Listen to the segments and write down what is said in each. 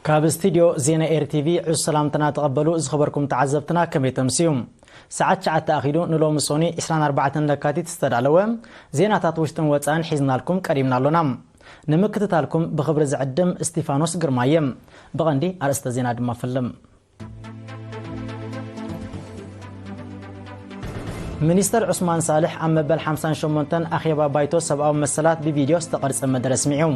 ካብ ስቱድዮ ዜና ኤር ቲቪ ዕዙዝ ሰላምትና ተቐበሉ። ዝኸበርኩም ተዓዘብትና፣ ከመይ ተምስዩ? ሰዓት ትሽዓተ ኣኺሉ፣ ንሎሚ ሶኒ ዕስራን ኣርባዕተን ለካቲት ዝተዳለወ ዜናታት ውሽጥን ወጻእን ሒዝናልኩም ቀሪብና ኣሎና። ንምክትታልኩም ብኽብሪ ዝዕድም እስቲፋኖስ ግርማ እየ። ብቐንዲ ኣርእስተ ዜና ድማ ፈልም። ሚኒስተር ዑስማን ሳልሕ ኣብ መበል ሓምሳን ሸሞንተን ኣኼባ ባይቶ ሰብኣዊ መሰላት ብቪድዮ ዝተቐርጸ መደረ ኣስሚዑ።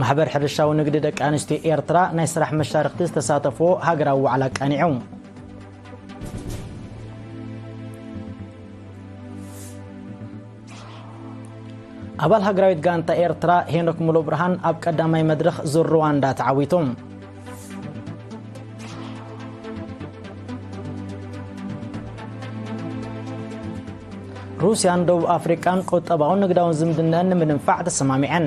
ማሕበር ሕርሻዊ ንግዲ ደቂ ኣንስትዮ ኤርትራ ናይ ስራሕ መሻርኽቲ ዝተሳተፍዎ ሃገራዊ ዋዕላ ኣቃኒዑ። ኣባል ሃገራዊት ጋንታ ኤርትራ ሄኖክ ሙሉብርሃን ኣብ ቀዳማይ መድረኽ ዙር ሩዋንዳ ተዓዊቱ። ሩስያን ደቡብ ኣፍሪቃን ቁጠባውን ንግዳውን ዝምድናኣን ንምድንፋዕ ተሰማሚዐን።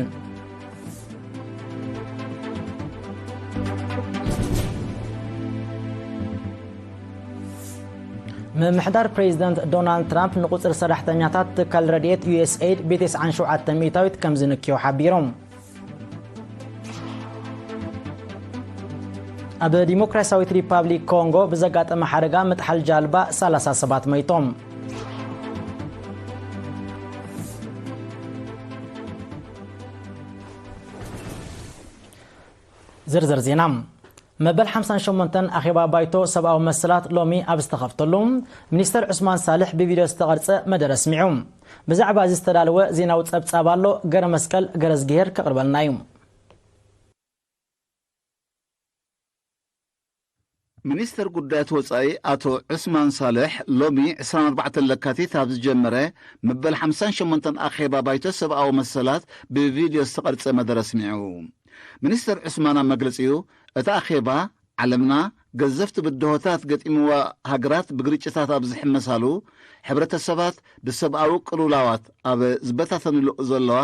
ምምሕዳር ፕሬዚደንት ዶናልድ ትራምፕ ንቁፅሪ ሰራሕተኛታት ትካል ረድኤት ዩ ኤስ ኤይድ ብተስዓን ሸውዓተን ሚእታዊት ከም ዝንክዮ ሓቢሮም። ኣብ ዲሞክራሲያዊት ሪፓብሊክ ኮንጎ ብዘጋጠመ ሓደጋ ምጥሓል ጃልባ ሰላሳ ሰባት መይቶም። ዝርዝር ዜና። መበል ሓምሳን ሸሞንተን ኣኼባ ባይቶ ሰብኣዊ መሰላት ሎሚ ኣብ ዝተኸፍተሉ፣ ሚኒስተር ዑስማን ሳልሕ ብቪድዮ ዝተቐርጸ መደረ ኣስሚዑ። ብዛዕባ እዚ ዝተዳለወ ዜናዊ ጸብጻብ ኣሎ፣ ገረ መስቀል ገረዝግሄር ከቕርበልና እዩ። ሚኒስተር ጉዳያት ወጻኢ ኣቶ ዑስማን ሳልሕ ሎሚ ዕስራን ኣርባዕተን ለካቲት ኣብ ዝጀመረ መበል ሓምሳን ሸሞንተን ኣኼባ ባይቶ ሰብኣዊ መሰላት ብቪድዮ ዝተቐርጸ መደረ ኣስሚዑ። ሚኒስተር ዑስማን ኣብ መግለጺኡ፣ እቲ ኣኼባ ዓለምና ገዘፍቲ ብድሆታት ገጢምዋ ሃገራት ብግርጭታት ኣብ ዝሕመሳሉ፣ ሕብረተሰባት ብሰብኣዊ ቅልውላዋት ኣብ ዝበታተንሉ ዘለዋ፣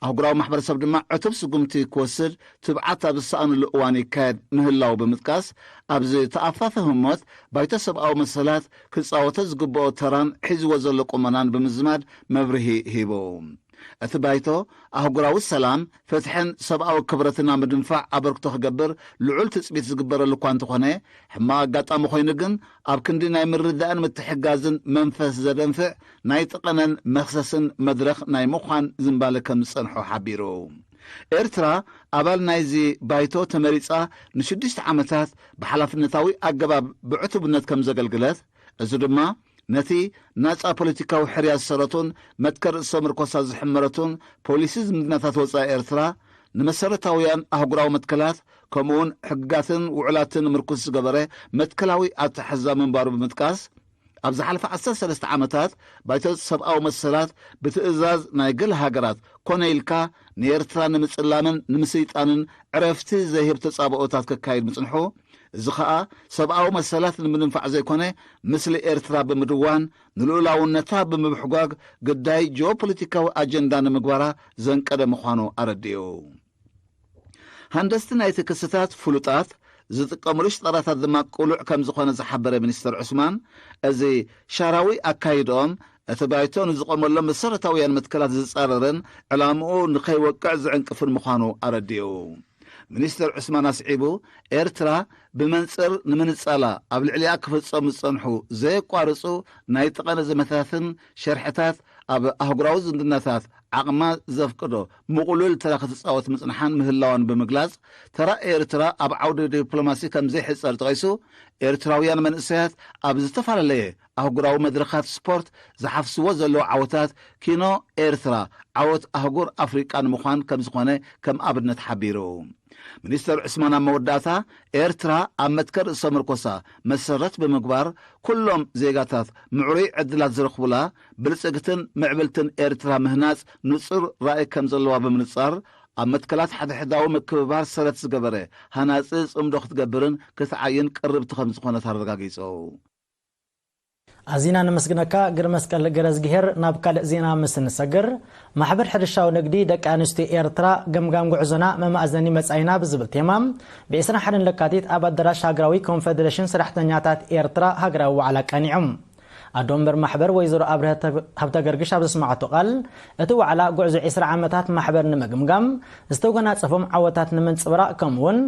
ኣህጉራዊ ማሕበረሰብ ድማ ዕቱብ ስጉምቲ ክወስድ ትብዓት ኣብ ዝሰኣንሉ እዋን ይካየድ ምህላው ብምጥቃስ፣ ኣብዚ ተኣፋፊ ህሞት ባይቶ ሰብኣዊ መሰላት ክጻወቶ ዝግብኦ ተራን ሒዝዎ ዘሎ ቁመናን ብምዝማድ መብርሂ ሂቡ። እቲ ባይቶ ኣህጉራዊ ሰላም፣ ፍትሕን ሰብኣዊ ክብረትን ኣብ ምድንፋዕ ኣበርክቶ ክገብር ልዑል ትጽቢት ዝግበረሉ እኳ እንተኾነ፣ ሕማቕ ኣጋጣሚ ኮይኑ ግን ኣብ ክንዲ ናይ ምርድዳእን ምትሕግጋዝን መንፈስ ዘደንፍዕ ናይ ጥቐነን መኽሰስን መድረኽ ናይ ምዃን ዝንባለ ከም ዝጸንሖ ሓቢሩ። ኤርትራ ኣባል ናይዚ ባይቶ ተመሪጻ ንሽዱሽተ ዓመታት ብሓላፍነታዊ ኣገባብ ብዕቱብነት ከም ዘገልግለት፣ እዚ ድማ ነቲ ናጻ ፖለቲካዊ ሕርያ ዝሰረቱን መትከል ርእሰ ምርኮሳ ዝሕመረቱን ፖሊሲ ዝምድናታት ወጻኢ ኤርትራ ንመሰረታውያን ኣህጉራዊ መትከላት ከምኡውን ሕግጋትን ውዕላትን ምርኩስ ዝገበረ መትከላዊ ኣተሓሕዛ ምንባሩ ብምጥቃስ፣ ኣብ ዝሓለፈ ዓሰርተ ሰለስተ ዓመታት ባይቶ ሰብኣዊ መሰላት ብትእዛዝ ናይ ገለ ሃገራት ኮነ ኢልካ ንኤርትራ ንምጽላምን ንምስይጣንን ዕረፍቲ ዘይህብ ተጻብኦታት ከካይድ ምጽንሑ፣ እዚ ኸኣ ሰብኣዊ መሰላት ንምድንፋዕ ዘይኮነ፣ ምስሊ ኤርትራ ብምድዋን፣ ንልኡላውነታ ብምብሕጓግ፣ ግዳይ ጂኦፖለቲካዊ ኣጀንዳ ንምግባራ ዘንቀደ ምዃኑ ኣረዲኡ። ሃንደስቲ ናይቲ ክስታት ፍሉጣት፣ ዝጥቀምሉ ሽጣራታት ድማ ቅሉዕ ከም ዝኾነ ዝሓበረ ሚኒስተር ዑስማን፣ እዚ ሻራዊ ኣካይድኦም፣ እቲ ባይቶ ንዝቖመሎም መሰረታውያን መትከላት ዝጻረርን ዕላምኡ ንኸይወቅዕ ዝዕንቅፍን ምዃኑ ኣረዲኡ። ሚኒስተር ዑስማን ኣስዒቡ፣ ኤርትራ ብመንጽር ንምንጻላ ኣብ ልዕሊኣ ክፍጸሙ ዝጸንሑ ዘየቋርጹ ናይ ጠቐነ ዘመታትን ሸርሕታት ኣብ ኣህጉራዊ ዝምድናታት ዓቕማ ዘፍቅዶ ምቕሉል ተራ ክትጻወት ምጽንሓን ምህላዋን ብምግላጽ፣ ተራ ኤርትራ ኣብ ዓውዲ ዲፕሎማሲ ከም ዘይሕጸር ጠቒሱ፣ ኤርትራውያን መንእሰያት ኣብ ዝተፈላለየ ኣህጉራዊ መድረኻት ስፖርት ዝሓፍስዎ ዘለዉ ዓወታት ኪኖ ኤርትራ ዓወት ኣህጉር ኣፍሪቃ ንምዃን ከም ዝኾነ ከም ኣብነት ሓቢሩ። ሚኒስተር ዑስማን ኣብ መወዳእታ፣ ኤርትራ ኣብ መትከል ርእሰ ምርኮሳ መሰረት ብምግባር፣ ኩሎም ዜጋታት ምዕሩይ ዕድላት ዝረኽቡላ ብልጽግትን ምዕብልትን ኤርትራ ምህናጽ ንጹር ራእይ ከም ዘለዋ ብምንጻር፣ ኣብ መትከላት ሓድሕዳዊ ምክብባር ሰረት ዝገበረ ሃናጺ ጽምዶ ክትገብርን ክትዓይን ቅርብቲ ከም ዝኾነት ኣረጋጊጹ። ኣዚና ነመስግነካ ግርመስቀል ገረዝግሄር። ናብ ካልእ ዜና ምስ እንሰግር፣ ማሕበር ሕርሻዊ ንግዲ ደቂ ኣንስትዮ ኤርትራ፣ ገምጋም ጉዕዞና መማእዘኒ መጻኢና ብዝብል ቴማ፣ ብ ዕስራን ሓደን ለካቲት ኣብ ኣዳራሽ ሃገራዊ ኮንፈደሬሽን ሰራሕተኛታት ኤርትራ ሃገራዊ ዋዕላ ኣቃኒዑ። ኣዶ ወንበር ማሕበር ወይዘሮ ኣብርሀት ሃብተገርግሽ ኣብ ዘስማዓቶ ቃል፣ እቲ ዋዕላ ጉዕዞ ዕስራ ዓመታት ማሕበር ንምግምጋም፣ ዝተጎናጸፎም ዓወታት ንምንጽብራቕ፣ ከምኡ'ውን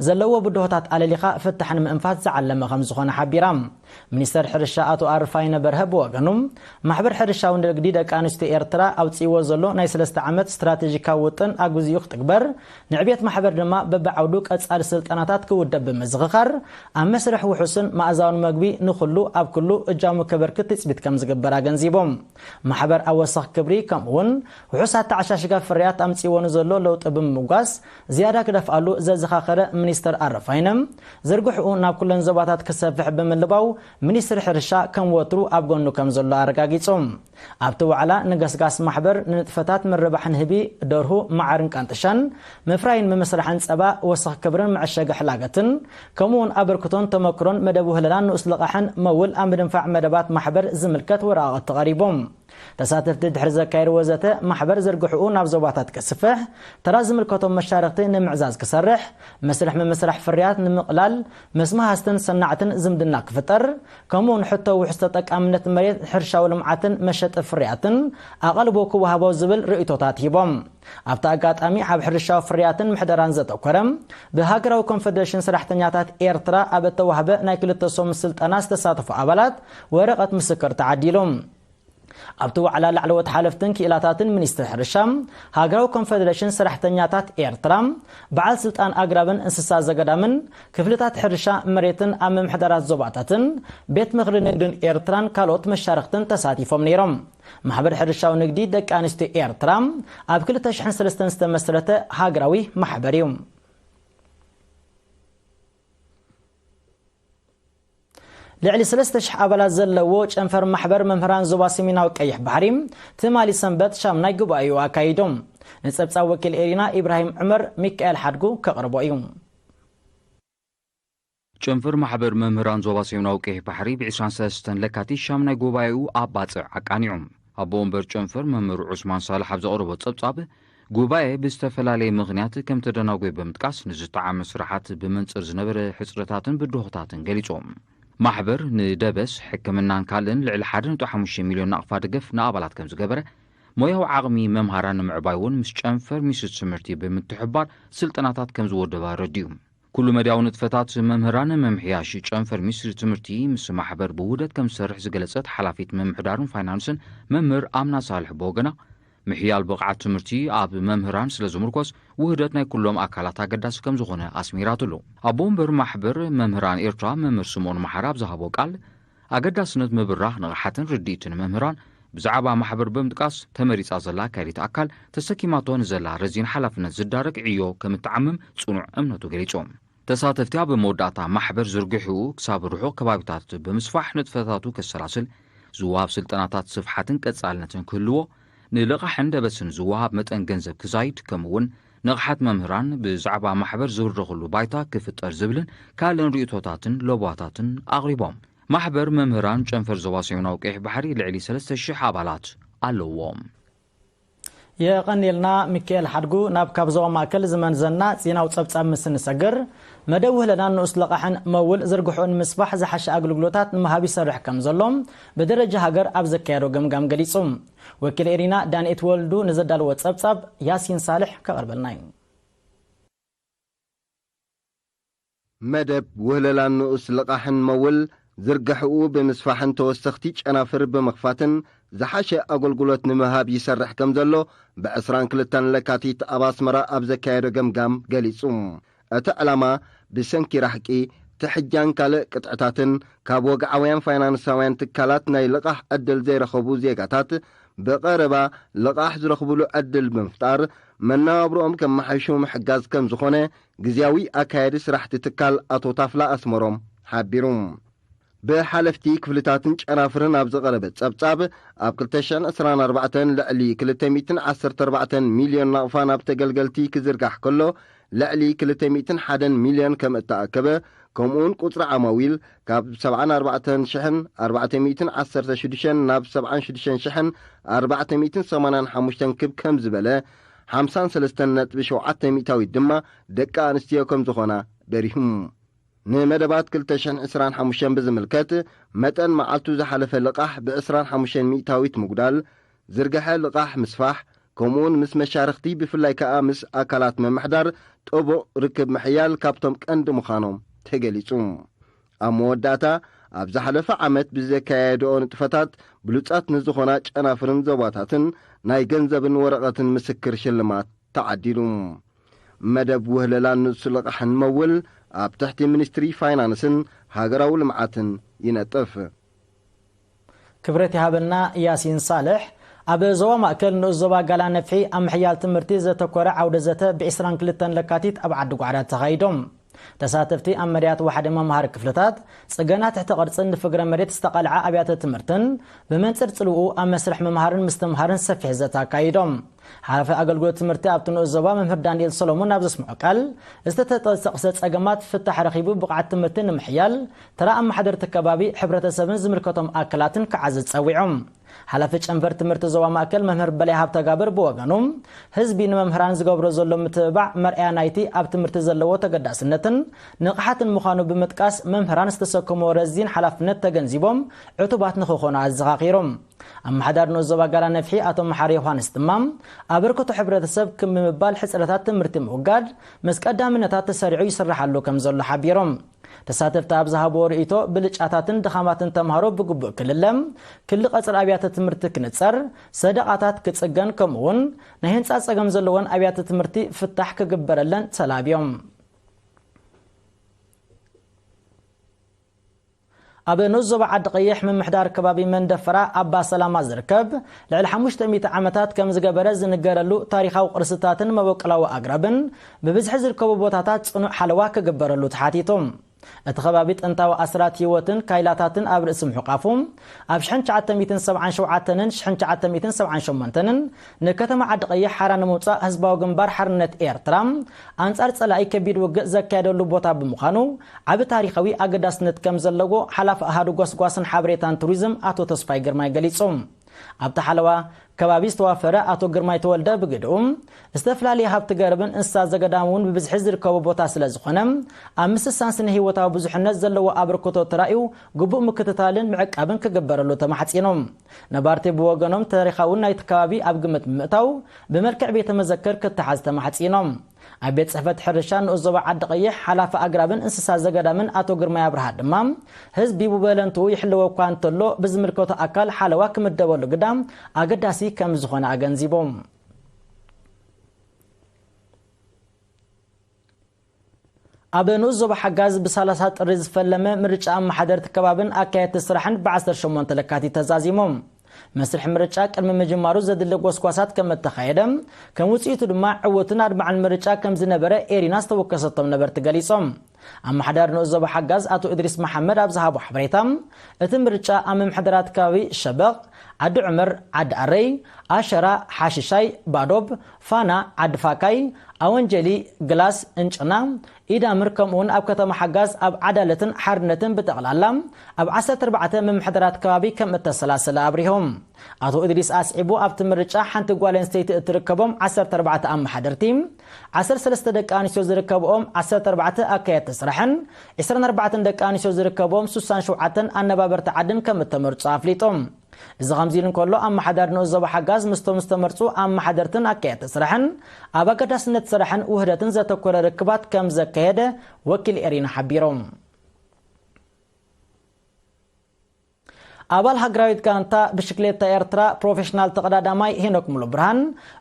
ዘለዎ ብድሆታት ኣለሊኻ ፍታሕ ንምእንፋት ዝዓለመ ከም ዝኾነ ሓቢራ። ሚኒስተር ሕርሻ ኣቶ ኣረፋይነ በርሀ ብወገኑ፣ ማሕበር ሕርሻዊ ንግዲ ደቂ ኣንስትዮ ኤርትራ ኣውጺእዎ ዘሎ ናይ ሰለስተ ዓመት ስትራቴጂካዊ ውጥን ኣብ ግዚኡ ክትግበር፣ ንዕቤት ማሕበር ድማ በብዓውዱ ቀጻሊ ስልጠናታት ክውደብ ብምዝኽኻር፣ ኣብ መስርሕ ውሑስን መኣዛውን መግቢ ንኹሉ ኣብ ኩሉ እጃሙ ከበርክት ትጽቢት ከም ዝግበር ኣገንዚቦም። ማሕበር ኣብ ወሰኽ ክብሪ ከምኡ'ውን ውሑስ ኣተዓሻሽጋ ፍርያት ኣምጺእዎ ንዘሎ ለውጢ ብምምጓስ፣ ዝያዳ ክደፍኣሉ ዘዘኻኸረ ሚኒስተር ኣረፋይነ፣ ዝርግሕኡ ናብ ኩለን ዞባታት ክሰፍሕ ብምልባው፣ ሚኒስትሪ ሕርሻ ከም ወትሩ ኣብ ጎኑ ከም ዘሎ ኣረጋጊጹ። ኣብቲ ዋዕላ ንገስጋስ ማሕበር ንንጥፈታት ምርባሕ ንህቢ፣ ደርሁ፣ መዓርን ቃንጥሻን፣ ምፍራይን ምምስራሕን ጸባ፣ ወሰኽ ክብርን መዐሸጊ ሕላገትን፣ ከምኡ'ውን ኣበርክቶን ተመክሮን መደብ ውህለላን ንኡስ ልቓሕን መውል ኣብ ምድንፋዕ መደባት ማሕበር ዝምልከት ወረቓቕቲ ቀሪቦም። ተሳተፍቲ ድሕሪ ዘካየድዎ ዘተ፣ ማሕበር ዝርግሕኡ ናብ ዞባታት ክስፍሕ፣ ተራ ዝምልከቶም መሻርኽቲ ንምዕዛዝ ክሰርሕ፣ መስርሕ ምምስራሕ ፍርያት ንምቕላል፣ ምስ መሃዝትን ሰናዕትን ዝምድና ክፍጠር፣ ከምኡ'ውን ሕቶ ውሑስ ተጠቃምነት መሬት፣ ሕርሻዊ ልምዓትን መሸጢ ፍርያትን ኣቓልቦ ክወሃቦ ዝብል ርእይቶታት ሂቦም። ኣብቲ ኣጋጣሚ ኣብ ሕርሻዊ ፍርያትን ምሕደራን ዘተኮረ ብሃገራዊ ኮንፈደሬሽን ሰራሕተኛታት ኤርትራ ኣብ እተዋህበ ናይ ክልተ ሰሙን ስልጠና ዝተሳተፉ ኣባላት ወረቐት ምስክር ተዓዲሉ። ኣብቲ ዋዕላ ላዕለዎት ሓለፍትን ክኢላታትን ሚኒስትሪ ሕርሻ፣ ሃገራዊ ኮንፈደሬሽን ሰራሕተኛታት ኤርትራ፣ በዓል ስልጣን ኣግራብን እንስሳ ዘገዳምን ክፍልታት ሕርሻ መሬትን ኣብ ምምሕዳራት ዞባታትን ቤት ምኽሪ ንግድን ኤርትራን ካልኦት መሻርኽትን ተሳቲፎም ነይሮም። ማሕበር ሕርሻዊ ንግዲ ደቂ ኣንስትዮ ኤርትራ ኣብ ክልተ ሽሕን ሰለስተን ዝተመስረተ ሃገራዊ ማሕበር እዩ። ልዕሊ ሰለስተ ሽሕ ኣባላት ዘለዎ ጨንፈር ማሕበር መምህራን ዞባ ሰሜናዊ ቀይሕ ባሕሪ ትማሊ ሰንበት ሻምናይ ጉባኤኡ ኣካይዶም። ንጸብጻብ ወኪል ኤሪና ኢብራሂም ዑመር ሚካኤል ሓድጉ ከቕርቦ እዩ። ጨንፈር ማሕበር መምህራን ዞባ ሰሜናዊ ቀይሕ ባሕሪ ብ ዕስራን ሰለስተን ለካቲት ሻምናይ ጉባኤኡ ኣብ ባጽዕ ኣቃኒዑ። ኣቦ ወንበር ጨንፈር መምህር ዑስማን ሳልሕ ኣብ ዘቕረቦ ጸብጻብ፣ ጉባኤ ብዝተፈላለየ ምኽንያት ከም ተደናጎየ ብምጥቃስ፣ ንዝጠዓመ ስራሓት ብመንጽር ዝነበረ ሕጽረታትን ብድሆታትን ገሊጹ። ማሕበር ንደበስ፣ ሕክምናን ካልእን ልዕሊ ሓደ ነጥቢ ሓሙሽተ ሚልዮን ናቕፋ ደገፍ ንኣባላት ከም ዝገበረ፣ ሞያዊ ዓቕሚ መምሃራን ንምዕባይ እውን ምስ ጨንፈር ሚኒስትሪ ትምህርቲ ብምትሕብባር ስልጠናታት ከም ዝወደበ ኣረዲኡ። ኩሉ መዳያዊ ንጥፈታት መምህራን ንምምሕያሽ ጨንፈር ሚኒስትሪ ትምህርቲ ምስ ማሕበር ብውህደት ከም ዝሰርሕ ዝገለጸት ሓላፊት ምምሕዳርን ፋይናንስን መምህር ኣምና ሳልሕ ብወገና፣ ምሕያል ብቕዓት ትምህርቲ ኣብ መምህራን ስለ ዝምርኮስ፣ ውህደት ናይ ኩሎም ኣካላት ኣገዳሲ ከም ዝኾነ ኣስሚራትሉ። ኣቦ ወንበር ማሕበር መምህራን ኤርትራ መምህር ስምኦን መሓራ ኣብ ዝሃቦ ቃል፣ ኣገዳስነት ምብራኽ ንቕሓትን ርድኢትን መምህራን ብዛዕባ ማሕበር ብምጥቃስ፣ ተመሪጻ ዘላ ኣካያዲት ኣካል ተሰኪማቶ ንዘላ ረዚን ሓላፍነት ዝዳረግ ዕዮ ከም እትዓምም ጽኑዕ እምነቱ ገሊጹ። ተሳተፍቲ ኣብ መወዳእታ ማሕበር ዝርግሕኡ ክሳብ ርሑቕ ከባቢታት ብምስፋሕ ንጥፈታቱ ከሰላስል፣ ዝወሃብ ስልጠናታት ስፍሓትን ቀጻልነትን ክህልዎ፣ ንልቓሕን ደበስን ዝወሃብ መጠን ገንዘብ ክዛይድ፣ ከምኡ'ውን ንቕሓት መምህራን ብዛዕባ ማሕበር ዝብረኸሉ ባይታ ክፍጠር ዝብልን ካልእን ርእይቶታትን ለበዋታትን ኣቕሪቦም። ማሕበር መምህራን ጨንፈር ዞባ ሰሜናዊ ቀይሕ ባሕሪ ልዕሊ ሰለስተ ሽሕ ኣባላት ኣለዎም። የቐንየልና ሚካኤል ሓድጉ። ናብ ካብ ዞባ ማእከል ዝመንዘና ዜናዊ ጸብጻብ ምስ እንሰግር፣ መደብ ውህለላን ንኡስ ለቓሕን መውል ዝርግሕኡ ንምስፋሕ ዝሓሸ ኣገልግሎታት ንምሃብ ይሰርሕ ከም ዘሎ ብደረጃ ሃገር ኣብ ዘካየዶ ገምጋም ገሊጹ። ወኪል ኤሪና ዳንኤት ወልዱ ንዘዳለዎ ጸብጻብ ያሲን ሳልሕ ከቕርበልና እዩ። መደብ ውህለላን ንኡስ ልቓሕን መውል ዝርግሕኡ ብምስፋሕን ተወሰኽቲ ጨናፍር ብምኽፋትን ዝሓሸ ኣገልግሎት ንምሃብ ይሰርሕ ከም ዘሎ ብዕስራን ክልተን ለካቲት ኣብ ኣስመራ ኣብ ዘካየዶ ገምጋም ገሊጹ። እቲ ዕላማ ብሰንኪ ራሕቂ፣ ትሕጃን ካልእ ቅጥዕታትን ካብ ወግዓውያን ፋይናንሳውያን ትካላት ናይ ልቓሕ ዕድል ዘይረኸቡ ዜጋታት ብቐረባ ልቓሕ ዝረኽብሉ ዕድል ብምፍጣር መነባብሮኦም ከመሓይሹ ምሕጋዝ ከም ዝኾነ ግዝያዊ ኣካያዲ ስራሕቲ ትካል ኣቶ ታፍላ ኣስመሮም ሓቢሩ። ብሓለፍቲ ክፍልታትን ጨናፍርን ኣብ ዝቐረበ ጸብጻብ፣ ኣብ ክልተ ሽሕን ዕስራን ኣርባዕተን ልዕሊ ክልተ ሚእትን ዓሰርተ ኣርባዕተን ሚልዮን ናቕፋ ናብ ተገልገልቲ ክዝርጋሕ ከሎ፣ ልዕሊ ክልተ ሚእትን ሓደን ሚልዮን ከም እተኣከበ፣ ከምኡውን ቁጽሪ ዓማዊል ካብ ሰብዓን ኣርባዕተን ሽሕን ኣርባዕተ ሚእትን ዓሰርተ ሽዱሽተን ናብ ሰብዓን ሽዱሽተን ሽሕን ኣርባዕተ ሚእትን ሰማንያን ሓሙሽተን ክብ ከም ዝበለ፣ ሓምሳን ሰለስተን ነጥቢ ሸውዓተ ሚእታዊት ድማ ደቂ ኣንስትዮ ከም ዝኾና በሪሁ። ንመደባት ክልተ ሽሕን ዕስራን ሓሙሽተን ብዝምልከት፣ መጠን መዓልቱ ዝሓለፈ ልቓሕ ብ ዕስራን ሓሙሽተን ሚእታዊት ምጉዳል፣ ዝርግሐ ልቓሕ ምስፋሕ፣ ከምኡውን ምስ መሻርኽቲ፣ ብፍላይ ከኣ ምስ ኣካላት ምምሕዳር ጥቡቕ ርክብ ምሕያል ካብቶም ቀንዲ ምዃኖም ተገሊጹ። ኣብ መወዳእታ፣ ኣብ ዝሓለፈ ዓመት ብዘካየድኦ ንጥፈታት ብሉጻት ንዝኾና ጨናፍርን ዞባታትን ናይ ገንዘብን ወረቐትን ምስክር ሽልማት ተዓዲሉ። መደብ ውህለላን ንሱ ልቓሕን መውል ኣብ ትሕቲ ሚኒስትሪ ፋይናንስን ሃገራዊ ልምዓትን ይነጥፍ። ክብረት ይሃበልና ያሲን ሳልሕ። ኣብ ዞባ ማእከል ንኡስ ዞባ ጋላ ነፍሒ ኣብ ምሕያል ትምህርቲ ዘተኮረ ዓውደ ዘተ ብ ዕስራን ክልተን ለካቲት ኣብ ዓዲ ጓዕዳ ተኻይዶም። ተሳተፍቲ ኣብ መድያት ዋሕዲ መምሃሪ ክፍልታት፣ ጽገና ትሕቲ ቅርጽን ንፍግረ መሬት ዝተቐልዓ ኣብያተ ትምህርትን ብመንጽር ጽልውኡ ኣብ መስርሕ ምምሃርን ምስትምሃርን ሰፊሕ ዘተ ኣካይዶም። ሓላፊ ኣገልግሎት ትምህርቲ ኣብቲ ንኡስ ዞባ መምህር ዳንኤል ሰሎሞን ኣብ ዘስምዖ ቃል፣ ዝተተጠሰቕሰ ጸገማት ፍታሕ ረኺቡ ብቕዓት ትምህርቲ ንምሕያል፣ ተራ ኣመሓደርቲ ከባቢ፣ ሕብረተሰብን ዝምልከቶም ኣካላትን ክዓዝዝ ጸዊዖም። ሓላፊ ጨንፈር ትምህርቲ ዞባ ማእከል መምህር በላይ ሃብተጋብር ብወገኑ፣ ህዝቢ ንመምህራን ዝገብሮ ዘሎ ምትብባዕ መርኣያ ናይቲ ኣብ ትምህርቲ ዘለዎ ተገዳስነትን ንቕሓትን ምዃኑ ብምጥቃስ፣ መምህራን ዝተሰከምዎ ረዚን ሓላፍነት ተገንዚቦም ዕቱባት ንኽኾኑ ኣዘኻኺሮም። ኣመሓዳሪ ንኡስ ዞባ ጋላ ነፍሒ ኣቶ መሓሪ ዮሃንስ ድማ፣ ኣበርክቶ ሕብረተሰብ ክም ብምባል ሕጽረታት ትምህርቲ ምውጋድ ምስ ቀዳምነታት ተሰሪዑ ይስራሓሉ ከም ዘሎ ሓቢሮም። ተሳተፍቲ ኣብ ዝሃብዎ ርእይቶ፣ ብልጫታትን ድኻማትን ተምሃሮ ብግቡእ ክልለ፣ ክሊ ቀጽሪ ኣብያተ ትምህርቲ ክንጸር፣ ሰደቓታት ክጽገን፣ ከምኡውን ናይ ህንጻ ጸገም ዘለወን ኣብያተ ትምህርቲ ፍታሕ ክግበረለን ተላብዮም። ኣብ ንኡስ ዞባ ዓዲ ቀይሕ ምምሕዳር ከባቢ መንደፈራ ኣባ ሰላማ ዝርከብ፣ ልዕሊ ሓሙሽተ ሚእቲ ዓመታት ከም ዝገበረ ዝንገረሉ ታሪኻዊ ቅርስታትን መበቆላዊ ኣግራብን ብብዝሒ ዝርከቡ ቦታታት ጽኑዕ ሓለዋ ክግበረሉ ተሓቲቱ። እቲ ከባቢ ጥንታዊ ኣስራት ህይወትን ካይላታትን ኣብ ርእሲ ምሕቋፉ፣ ኣብ ሽሕን ትሽዓተ ሚእትን ሰብዓን ሸውዓተን ሽሕን ትሽዓተ ሚእትን ሰብዓን ሸሞንተን ንከተማ ዓዲ ቀይሕ ሓራ ንምውጻእ ህዝባዊ ግንባር ሓርነት ኤርትራ ኣንጻር ጸላኢ ከቢድ ውግእ ዘካየደሉ ቦታ ብምዃኑ፣ ዓቢ ታሪኻዊ ኣገዳስነት ከም ዘለዎ ሓላፊ ኣሃዱ ጎስጓስን ሓበሬታን ቱሪዝም ኣቶ ተስፋይ ግርማይ ገሊጹ። ኣብቲ ሓለዋ ከባቢ ዝተዋፈረ ኣቶ ግርማይ ተወልደ ብግድኡ፣ ዝተፈላለዩ ሃብቲ ገረብን እንስሳ ዘገዳም እውን ብብዝሒ ዝርከቡ ቦታ ስለ ዝኾነ፣ ኣብ ምስሳን ስነ ህይወታዊ ብዙሕነት ዘለዎ ኣበርክቶ ተራእዩ ግቡእ ምክትታልን ምዕቃብን ክግበረሉ ተማሕጺኖም። ነባርቲ ብወገኖም፣ ታሪኻውን ናይቲ ከባቢ ኣብ ግምት ብምእታው፣ ብመልክዕ ቤተ መዘክር ክተሓዝ ተማሕጺኖም። ኣብ ቤት ጽሕፈት ሕርሻ ንኡስ ዞባ ዓዲ ቀይሕ ሓላፊ ኣግራብን እንስሳ ዘገዳምን ኣቶ ግርማይ ኣብርሃ ድማ፣ ህዝቢ ብወለንትኡ ይሕለወ እኳ እንተሎ፣ ብዝምልከቶ ኣካል ሓለዋ ክምደበሉ ግዳ ኣገዳሲ ከም ዝኾነ ኣገንዚቦም። ኣብ ንኡስ ዞባ ሓጋዝ ብ30 ጥሪ ዝፈለመ ምርጫ ኣመሓደርቲ ከባብን ኣካየድቲ ስራሕን ብ ዓሰርተ ሸሞንተ ለካቲት ተዛዚሞም። መስርሕ ምርጫ ቅድሚ ምጅማሩ ዘድሊ ጎስጓሳት ከም እተኻየደ፣ ከም ውጽኢቱ ድማ ዕዉትን ኣድማዕን ምርጫ ከም ዝነበረ ኤሪና ዝተወከሰቶም ነበርቲ ገሊጾም። ኣመሓዳሪ ንኡስ ዞባ ሓጋዝ ኣቶ እድሪስ መሓመድ ኣብ ዝሃቦ ሓበሬታ፣ እቲ ምርጫ ኣብ ምምሕዳራት ከባቢ ሸበቕ፣ ዓዲ ዑመር፣ ዓዲ ኣረይ፣ ኣሸራ፣ ሓሽሻይ፣ ባዶብ፣ ፋና፣ ዓዲ ፋካይ፣ ኣወንጀሊ፣ ግላስ፣ እንጭና፣ ኢዳምር፣ ከምኡውን ኣብ ከተማ ሓጋዝ ኣብ ዓዳለትን ሓርነትን ብጠቕላላ ኣብ ዓሰርተ ኣርባዕተ ምምሕዳራት ከባቢ ከም እተሰላሰለ ኣብሪሆም። ኣቶ እድሪስ ኣስዒቡ፣ ኣብቲ ምርጫ ሓንቲ ጓል ኣንስተይቲ እትርከቦም ዓሰርተ ኣርባዕተ ኣመሓደርቲ፣ ዓሰርተ ሰለስተ ደቂ ኣንስትዮ ዝርከብኦም ዓሰርተ ኣርባዕተ ኣካየድቲ ስራሕን ዕስራን ኣርባዕተን ደቂ ኣንስትዮ ዝርከብኦም ስሳን ሸውዓተን ኣነባበርቲ ዓድን ከም እተመርጹ ኣፍሊጡ። እዚ ከምዚ ኢሉ እንከሎ፣ ኣመሓዳሪ ንኡስ ዞባ ሓጋዝ ምስቶም ዝተመርጹ ኣመሓደርትን ኣካየድቲ ስራሕን ኣብ ኣገዳስነት ስራሕን ውህደትን ዘተኮረ ርክባት ከም ዘካየደ ወኪል ኤሪና ሓቢሮም። ኣባል ሃገራዊት ጋንታ ብሽክሌታ ኤርትራ ፕሮፌሽናል ተቐዳዳማይ ሄኖክ ሙሉ ብርሃን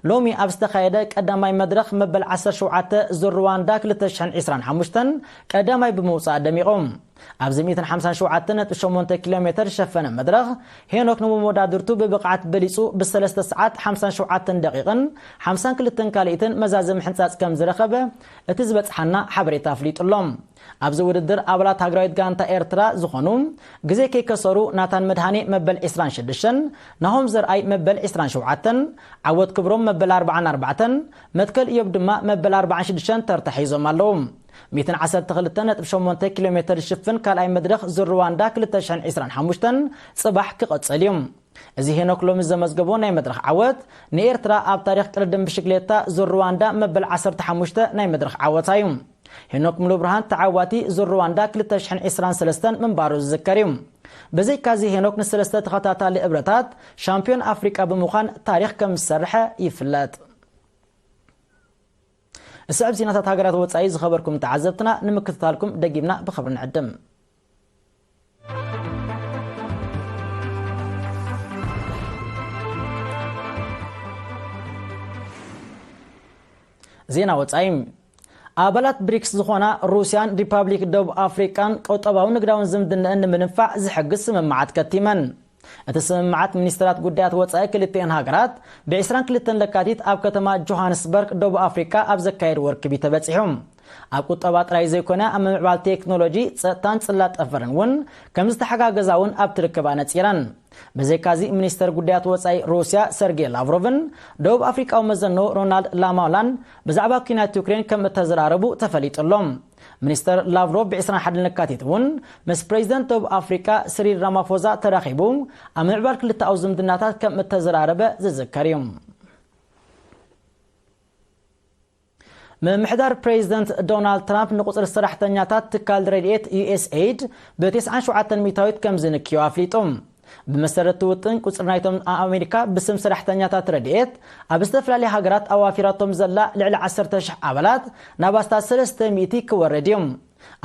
ሎሚ ኣብ ዝተኻየደ ቀዳማይ መድረኽ መበል ዓሰርተ ሸውዓተ ዙር ሩዋንዳ ክልተ ሽሕን ዕስራን ሓሙሽተን ቀዳማይ ብምውጻእ ደሚቑ። ኣብዚ ሚእትን ሓምሳን ሸውዓተን ነጥቢ ሸሞንተ ኪሎ ሜተር ዝሸፈነ መድረኽ ሄኖክ ንመወዳድርቱ ብብቕዓት በሊጹ ብሰለስተ ሰዓት ሓምሳን ሸውዓተን ደቂቕን ሓምሳን ክልተን ካልኢትን መዛዘሚ ሕንጻጽ ከም ዝረኸበ እቲ ዝበጽሓና ሓበሬታ ኣፍሊጡ ኣሎ። ኣብዚ ውድድር ኣባላት ሃገራዊት ጋንታ ኤርትራ ዝኾኑ ግዜ ከይከሰሩ ናታን መድሃኔ መበል ዕስራን ሽዱሽተን፣ ናሆም ዘርኣይ መበል ዕስራን ሸውዓተን፣ ዓወት ክብሮም መበል ኣርባዓን ኣርባዕተን፣ መትከል እዮብ ድማ መበል ኣርባዓን ሽዱሽተን ተርታ ሒዞም ኣለዉ። ሚእትን ዓሰርተ ክልተን ነጥቢ ሸሞንተ ኪሎ ሜተር ዝሽፍን ካልኣይ መድረኽ ዙር ሩዋንዳ ክልተ ሽሕን ዕስራን ሓሙሽተን ጽባሕ ክቕጽል እዩ። እዚ ሄኖክ ሎሚ ዘመዝገቦ ናይ መድረኽ ዓወት፣ ንኤርትራ ኣብ ታሪኽ ቅድድም ብሽክሌታ ዙር ሩዋንዳ መበል ዓሰርተ ሓሙሽተ ናይ መድረኽ ዓወታ እዩ። ሄኖክ ሙሉብርሃን ተዓዋቲ ዙር ሩዋንዳ ክልተ ሽሕን ዕስራን ሰለስተን ምንባሩ ዝዝከር እዩ። ብዘይካዚ ሄኖክ ንሰለስተ ተኸታታሊ እብረታት ሻምፒዮን ኣፍሪቃ ብምዃን ታሪኽ ከም ዝሰርሐ ይፍለጥ። እስዕብ ዜናታት ሃገራት ወጻኢ ዝኸበርኩም ተዓዘብትና ንምክትታልኩም ደጊምና ብኽብሪ ንዕድም። ዜና ወጻኢ። ኣባላት ብሪክስ ዝኾና ሩስያን ሪፓብሊክ ደቡብ ኣፍሪቃን ቁጠባውን ንግዳውን ዝምድናኣን ንምንፋዕ ዝሕግዝ ስምምዓት ከቲመን። እቲ ስምምዓት ሚኒስትራት ጉዳያት ወጻኢ ክልቲኤን ሃገራት ብ ዕስራን ክልተን ለካቲት ኣብ ከተማ ጆሃንስበርግ ደቡብ ኣፍሪቃ ኣብ ዘካየድዎ ርክብ እዩ ተበጺሑ። ኣብ ቁጠባ ጥራይ ዘይኮነ ኣብ ምምዕባል ቴክኖሎጂ፣ ጸጥታን ጽላት ጠፈርን እውን ከም ዝተሓጋገዛ እውን ኣብቲ ርክብ ኣነጺረን። ብዘይካዚ ሚኒስተር ጉዳያት ወጻኢ ሩስያ ሰርጌ ላቭሮቭን ደቡብ ኣፍሪቃዊ መዘኖ ሮናልድ ላማውላን ብዛዕባ ኲናት ዩክሬን ከም እተዘራረቡ ተፈሊጡ ኣሎ። ሚኒስተር ላቭሮቭ ብ ዕስራን ሓደን ለካቲት እውን ምስ ፕሬዚደንት ደቡብ ኣፍሪቃ ስሪል ራማፎዛ ተራኺቡ ኣብ ምዕባል ክልተኣዊ ዝምድናታት ከም እተዘራረበ ዝዝከር እዩ። ምምሕዳር ፕሬዚደንት ዶናልድ ትራምፕ ንቁፅሪ ሰራሕተኛታት ትካል ረድኤት ዩ ኤስ ኤይድ ብ ተስዓን ሸውዓተን ሚእታዊት ከም ዝንክዮ ኣፍሊጡ። ብመሰረት እቲ ውጥን ቁፅሪ ናይቶም ኣብ ኣሜሪካ ብስም ሰራሕተኛታት ረድኤት ኣብ ዝተፈላለያ ሃገራት ኣዋፊራቶም ዘላ ልዕሊ ዓሰርተ ሽሕ ኣባላት ናብ ኣስታት ሰለስተ ሚእቲ ክወርድ እዩ።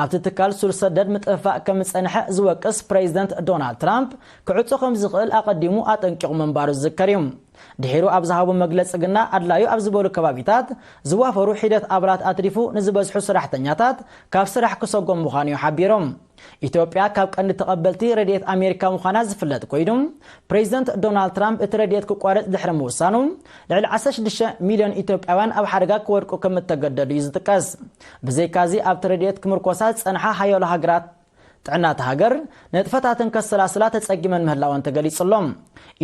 ኣብቲ ትካል ሱር ሰደድ ምጥፍፋእ ከም ዝጸንሐ ዝወቅስ ፕሬዚደንት ዶናልድ ትራምፕ ክዕጾ ከም ዝኽእል ኣቐዲሙ ኣጠንቂቑ ምንባሩ ዝዝከር እዩ። ድሒሩ ኣብ ዝሃቦ መግለጺ ግና ኣድላዩ ኣብ ዝበሉ ከባቢታት ዝዋፈሩ ሒደት ኣባላት ኣትሪፉ ንዝበዝሑ ሰራሕተኛታት ካብ ስራሕ ክሰጎም ምዃኑ እዩ ሓቢሩ። ኢትዮጵያ ካብ ቀንዲ ተቐበልቲ ረድኤት ኣሜሪካ ምዃና ዝፍለጥ ኮይኑ፣ ፕሬዚደንት ዶናልድ ትራምፕ እቲ ረድኤት ክቋረጽ ድሕሪ ምውሳኑ ልዕሊ ዓሰርተ ሽዱሽተ ሚልዮን ኢትዮጵያውያን ኣብ ሓደጋ ክወድቁ ከም እተገደዱ እዩ ዝጥቀስ። ብዘይካዚ ኣብቲ ረድኤት ክምርኮሳ ዝጸንሓ ሓያሎ ሃገራት ጥዕና እታ ሃገር ንጥፈታተን ከሰላስላ ተጸጊመን ምህላወን ተገሊጹ ኣሎ።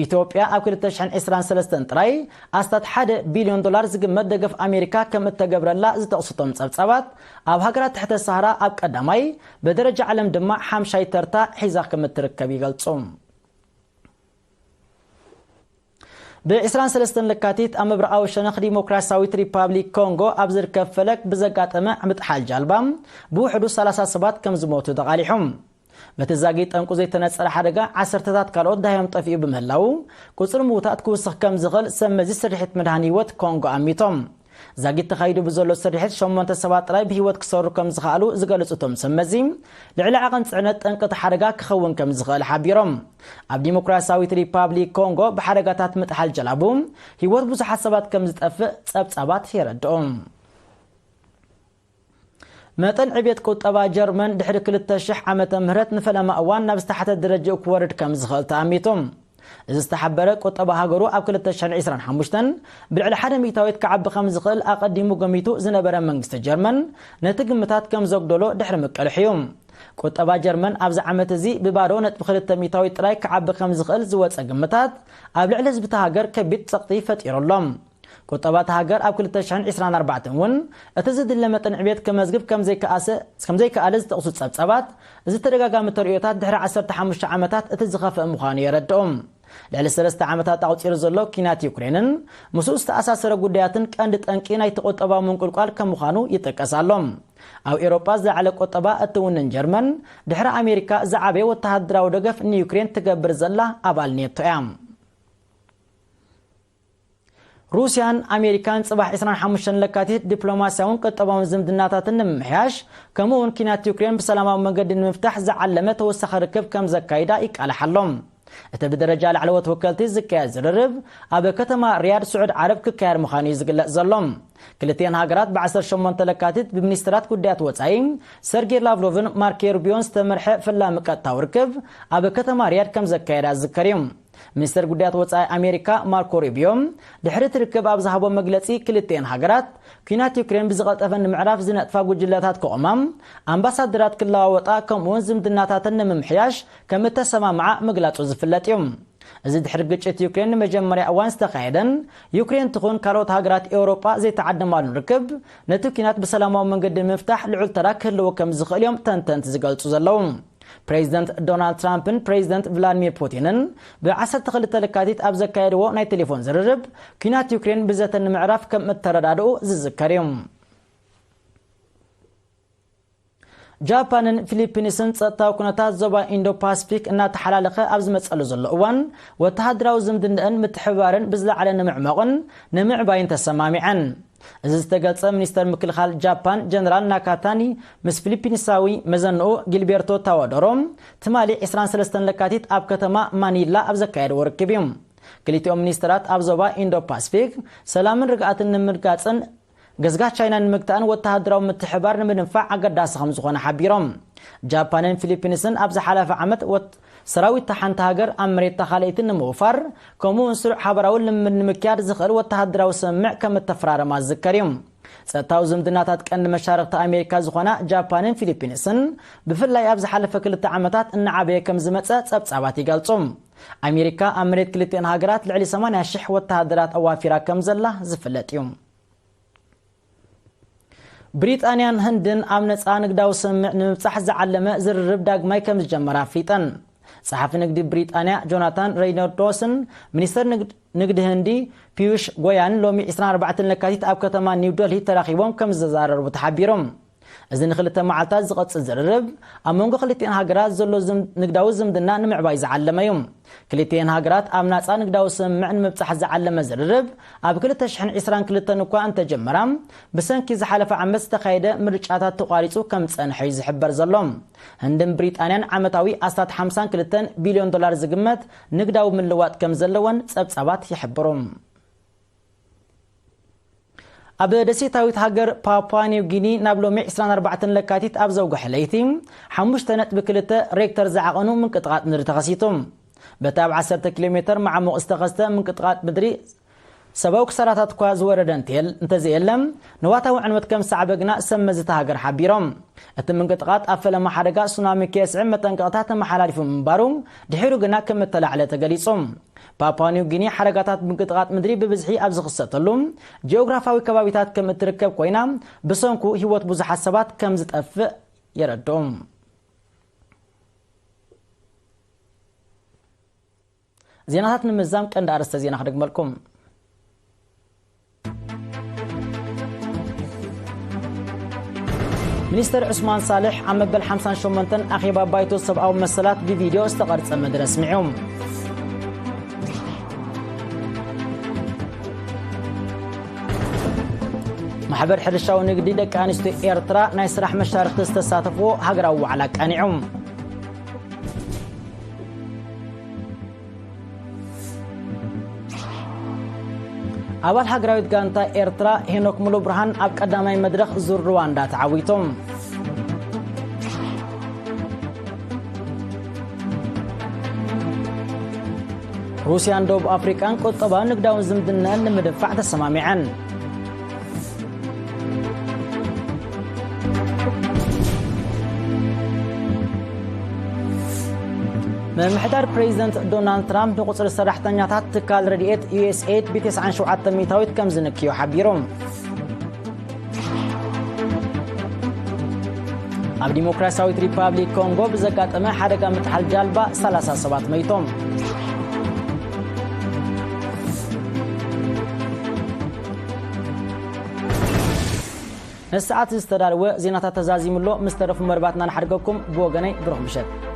ኢትዮጵያ ኣብ ክልተ ሽሕን ዕስራን ሰለስተን ጥራይ ኣስታት ሓደ ቢልዮን ዶላር ዝግመት ደገፍ ኣሜሪካ ከም እተገብረላ ዝጠቕሱ እቶም ጸብጻባት፣ ኣብ ሃገራት ትሕተ ሳህራ ኣብ ቀዳማይ፣ ብደረጃ ዓለም ድማ ሓምሻይ ተርታ ሒዛ ከም እትርከብ ይገልጹ። ብ ዕስራን ሰለስተን ለካቲት ኣብ ምብራቓዊ ሸነኽ ዲሞክራሲያዊት ሪፓብሊክ ኮንጎ ኣብ ዝርከብ ፈለግ ብዘጋጠመ ምጥሓል ጃልባ ብውሕዱ ሰላሳ ሰባት ከም ዝሞቱ ተቓሊሑ። በቲ ዛጊት ጠንቁ ዘይተነጸረ ሓደጋ ዓሰርተታት ካልኦት ዳህዮም ጠፊኡ ብምህላዉ፣ ቁጽሪ ምዉታት ክውስኽ ከም ዝኽእል ሰብ መዚ ስርሒት ምድሃን ህይወት ኮንጎ ኣሚቶም። ዛጊት ተኻይዱ ብዘሎ ስርሒት ሸሞንተ ሰባት ጥራይ ብህይወት ክሰሩ ከም ዝኸኣሉ ዝገልጹ እቶም ሰብ መዚ፣ ልዕሊ ዓቐን ጽዕነት ጠንቂ እቲ ሓደጋ ክኸውን ከም ዝኽእል ሓቢሮም። ኣብ ዲሞክራሲያዊት ሪፓብሊክ ኮንጎ ብሓደጋታት ምጥሓል ጀላቡ ህይወት ብዙሓት ሰባት ከም ዝጠፍእ ጸብጻባት የረድኡ። መጠን ዕብየት ቁጠባ ጀርመን ድሕሪ ክልተ ሽሕ ዓመተ ምህረት ንፈለማ እዋን ናብ ዝተሓተ ደረጃኡ ክወርድ ከም ዝኽእል ተኣሚቱ። እዚ ዝተሓበረ ቁጠባ ሃገሩ ኣብ ክልተ ሽሕን ዕስራን ሓሙሽተን ብልዕሊ ሓደ ሚእታዊት ክዓቢ ከም ዝኽእል ኣቐዲሙ ገሚቱ ዝነበረ መንግስቲ ጀርመን ነቲ ግምታት ከም ዘጉደሎ ድሕሪ ምቅልሕ እዩ። ቁጠባ ጀርመን ኣብዚ ዓመት እዚ ብባዶ ነጥቢ ክልተ ሚእታዊት ጥራይ ክዓቢ ከም ዝኽእል ዝወጸ ግምታት ኣብ ልዕሊ ህዝቢ እታ ሃገር ከቢድ ጸቕጢ ፈጢሩ ኣሎ። ቁጠባ እታ ሃገር ኣብ ክልተ ሽሕን ዕስራን ኣርባዕተን እውን እቲ ዝድለ መጠን ዕብየት ከመዝግብ ከም ዘይከኣሰ-፣ ከም ዘይከኣለ ዝጠቕሱ ጸብጻባት፣ እዚ ተደጋጋሚ ተርእዮታት ድሕሪ ዓሰርተ ሓሙሽተ ዓመታት እቲ ዝኸፍአ ምዃኑ የረድኡ። ልዕሊ ሰለስተ ዓመታት ኣቑጺሩ ዘሎ ኲናት ዩክሬንን ምስኡ ዝተኣሳሰረ ጉዳያትን ቀንዲ ጠንቂ ናይቲ ቁጠባዊ ምንቁልቋል ከም ምዃኑ ይጥቀስ ኣሎ። ኣብ ኤውሮጳ ዝለዓለ ቁጠባ እትውንን ጀርመን፣ ድሕሪ ኣሜሪካ ዝዓበየ ወተሃደራዊ ደገፍ ንዩክሬን ትገብር ዘላ ኣባል ኔቶ እያ። ሩስያን ኣሜሪካን ጽባሕ ዕስራን ሓሙሽተን ለካቲት ዲፕሎማስያውን ቁጠባውን ዝምድናታትን ንምምሕያሽ፣ ከምኡ እውን ኲናት ዩክሬን ብሰላማዊ መንገዲ ንምፍታሕ ዝዓለመ ተወሳኺ ርክብ ከም ዘካይዳ ይቃላሕ ኣሎ። እቲ ብደረጃ ላዕለዎት ወከልቲ ዝካየድ ዝርርብ ኣብ ከተማ ሪያድ ስዑድ ዓረብ ክካየድ ምዃኑ እዩ ዝግለጽ ዘሎ። ክልቲኤን ሃገራት ብ ዓሰርተ ሸሞንተ ለካቲት ብሚኒስትራት ጉዳያት ወጻኢ ሰርጌይ ላቭሮቭን ማርኮ ሩቢዮን ዝተመርሐ ፈላሚ ቀጥታዊ ርክብ ኣብ ከተማ ሪያድ ከም ዘካየዳ ዝዝከር እዩ። ሚኒስተር ጉዳያት ወጻኢ ኣሜሪካ ማርኮ ሩቢዮ ድሕሪ እቲ ርክብ ኣብ ዝሃቦ መግለጺ፣ ክልቲኤን ሃገራት ኲናት ዩክሬን ብዝቐልጠፈ ንምዕራፍ ዝነጥፋ ጉጅለታት ክቖማ፣ ኣምባሳደራት ክለዋወጣ፣ ከምኡውን ዝምድናታተን ንምምሕያሽ ከም እተሰማምዓ ምግላጹ ዝፍለጥ እዩ። እዚ ድሕሪ ግጭት ዩክሬን ንመጀመርያ እዋን ዝተኻየደን ዩክሬን ትኹን ካልኦት ሃገራት ኤውሮጳ ዘይተዓደማሉን ርክብ፣ ነቲ ኲናት ብሰላማዊ መንገዲ ንምፍታሕ ልዑል ተራ ክህልዎ ከም ዝኽእል እዮም ተንተንቲ ዝገልጹ ዘለዉ። ፕሬዚደንት ዶናልድ ትራምፕን ፕሬዚደንት ቭላድሚር ፑቲንን ብ ዓሰርተ ክልተ ለካቲት ኣብ ዘካየድዎ ናይ ቴሌፎን ዝርርብ፣ ኲናት ዩክሬን ብዘተ ንምዕራፍ ከም እተረዳድኡ ዝዝከር እዩ። ጃፓንን ፊሊፒንስን ጸጥታዊ ኩነታት ዞባ ኢንዶ ፓስፊክ እናተሓላለኸ ኣብ ዝመጸሉ ዘሎ እዋን፣ ወተሃደራዊ ዝምድንአን ምትሕባርን ብዝለዓለ ንምዕማቕን ንምዕባይን ተሰማሚዐን። እዚ ዝተገልጸ፣ ሚኒስተር ምክልኻል ጃፓን ጀነራል ናካታኒ ምስ ፊሊፒንሳዊ መዘንኡ ጊልቤርቶ ታዋዶሮ ትማሊ ዕስራን ሰለስተን ለካቲት ኣብ ከተማ ማኒላ ኣብ ዘካየድዎ ርክብ እዩ። ክልቲኦም ሚኒስተራት ኣብ ዞባ ኢንዶ ፓስፊክ ሰላምን ርግኣትን ንምርጋጽን ገዝጋህ ቻይና ንምግታእን ወተሃደራዊ ምትሕባር ንምድንፋዕ ኣገዳሲ ከም ዝኾነ ሓቢሮም። ጃፓንን ፊሊፒንስን ኣብ ዝሓለፈ ዓመት ወት-፣ ሰራዊት ሓንቲ ሃገር ኣብ መሬት ካልኣይቲ ንምውፋር፣ ከምኡ እውን ስሩዕ ሓበራዊ ልምምድ ንምክያድ ዝኽእል ወተሃደራዊ ስምምዕ ከም እተፈራረማ ዝዝከር እዩ። ጸጥታዊ ዝምድናታት ቀንዲ መሻርኽቲ ኣሜሪካ ዝኾና ጃፓንን ፊሊፒንስን፣ ብፍላይ ኣብ ዝሓለፈ ክልተ ዓመታት እናዓበየ ከም ዝመጸ ጸብጻባት ይገልጹ። ኣሜሪካ ኣብ መሬት ክልቲኣን ሃገራት ልዕሊ ሰማንያ ሽሕ ወተሃደራት ኣዋፊራ ከም ዘላ ዝፍለጥ እዩ። ብሪጣንያን ህንድን ኣብ ነጻ ንግዳዊ ስምምዕ ንምብጻሕ ዝዓለመ ዝርርብ ዳግማይ ከም ዝጀመረ ኣፍሊጠን። ጸሓፊ ንግዲ ብሪጣንያ ጆናታን ሬይኖልድስን ሚኒስተር ንግድ፣ ንግዲ ህንዲ ፒዩሽ ጎያን ሎሚ ዕስራን ኣርባዕተን ለካቲት ኣብ ከተማ ኒው ደልሂ ተራኺቦም ከም ዝተዛረቡ ተሓቢሮም። እዚ ንክልተ መዓልታት ዝቐጽል ዝርርብ ኣብ መንጎ ክልቲኣን ሃገራት ዘሎ ዝም-፣ ንግዳዊ ዝምድና ንምዕባይ ዝዓለመ እዩ። ክልቲኤን ሃገራት ኣብ ናጻ ንግዳዊ ስምምዕ ንምብጻሕ ዝዓለመ ዝርርብ ኣብ ክልተ ሽሕን ዕስራን ክልተን እኳ እንተጀመራ፣ ብሰንኪ ዝሓለፈ ዓመት ዝተኻየደ ምርጫታት ተቋሪጹ ከም ዝጸንሐ እዩ ዝሕበር ዘሎ። ህንድን ብሪጣንያን ዓመታዊ ኣስታት ሓምሳን ክልተን ቢልዮን ዶላር ዝግመት ንግዳዊ ምልዋጥ ከም ዘለወን ጸብጻባት ይሕብሩ። ኣብ ደሴታዊት ሃገር ፓፓ ኒው ጊኒ ናብ ሎሚ ዕስራን ኣርባዕተን ለካቲት ኣብ ዘውግሐ ለይቲ ሓሙሽተ ነጥቢ ክልተ ሬክተር ዝዓቐኑ ምንቅጥቓጥ ምድሪ ተኸሲቱ። በቲ ኣብ ዓሰርተ ኪሎ ሜተር መዓሙቕ ዝተኸስተ ምንቅጥቓጥ ምድሪ ሰብኣዊ ክሳራታት እኳ ዝወረደ እንተየል-፣ እንተዘየለ፣ ንዋታዊ ዕንወት ከም ዝሰዓበ ግና ሰብ መዚ እታ ሃገር ሓቢሮም። እቲ ምንቅጥቓጥ ኣብ ፈለማ ሓደጋ ሱናሚ ከየስዕብ መጠንቀቕታ ተመሓላሊፉ ምንባሩ፣ ድሒሩ ግና ከም እተላዕለ ተገሊጹ። ፓፓ ኒው ጊኒ ሓደጋታት ምንቅጥቓጥ ምድሪ ብብዝሒ ኣብ ዝኽሰተሉ ጂኦግራፋዊ ከባቢታት ከም እትርከብ ኮይና፣ ብሰንኩ ህይወት ብዙሓት ሰባት ከም ዝጠፍእ የረድኡ። ዜናታት ንምዛም ቀንዲ ኣርእስተ ዜና ክደግመልኩም። ሚኒስተር ዑስማን ሳልሕ ኣብ መበል ሓምሳን ሸሞንተን ኣኼባ ባይቶ ሰብኣዊ መሰላት ብቪድዮ ዝተቐርጸ መደረ ኣስሚዑ። ማሕበር ሕርሻዊ ንግዲ ደቂ ኣንስትዮ ኤርትራ ናይ ስራሕ መሻርኽቲ ዝተሳተፍዎ ሃገራዊ ዋዕላ ኣቃኒዑ። ኣባል ሃገራዊት ጋንታ ኤርትራ ሄኖክ ሙሉ ብርሃን ኣብ ቀዳማይ መድረኽ ዙር ሩዋንዳ ተዓዊቶም። ሩስያን ደቡብ ኣፍሪቃን ቁጠባውን ንግዳውን ዝምድናን ንምድንፋዕ ተሰማሚዐን። ምምሕዳር ፕሬዚደንት ዶናልድ ትራምፕ ንቁፅሪ ሰራሕተኛታት ትካል ረድኤት ዩ ኤስ ኤድ ብ ተስዓን ሸውዓተን ሚእታዊት ከም ዝንክዮ ሓቢሩ። ኣብ ዲሞክራሲያዊት ሪፓብሊክ ኮንጎ ብዘጋጠመ ሓደጋ ምጥሓል ጃልባ ሰላሳ ሰባት መይቶም። ንሰዓት ዝተዳለወ ዜናታት ተዛዚሙሎ ምስ ተረፉ መርባትና ንሓድገኩም። ብወገነይ ብሩኽ ምሸት።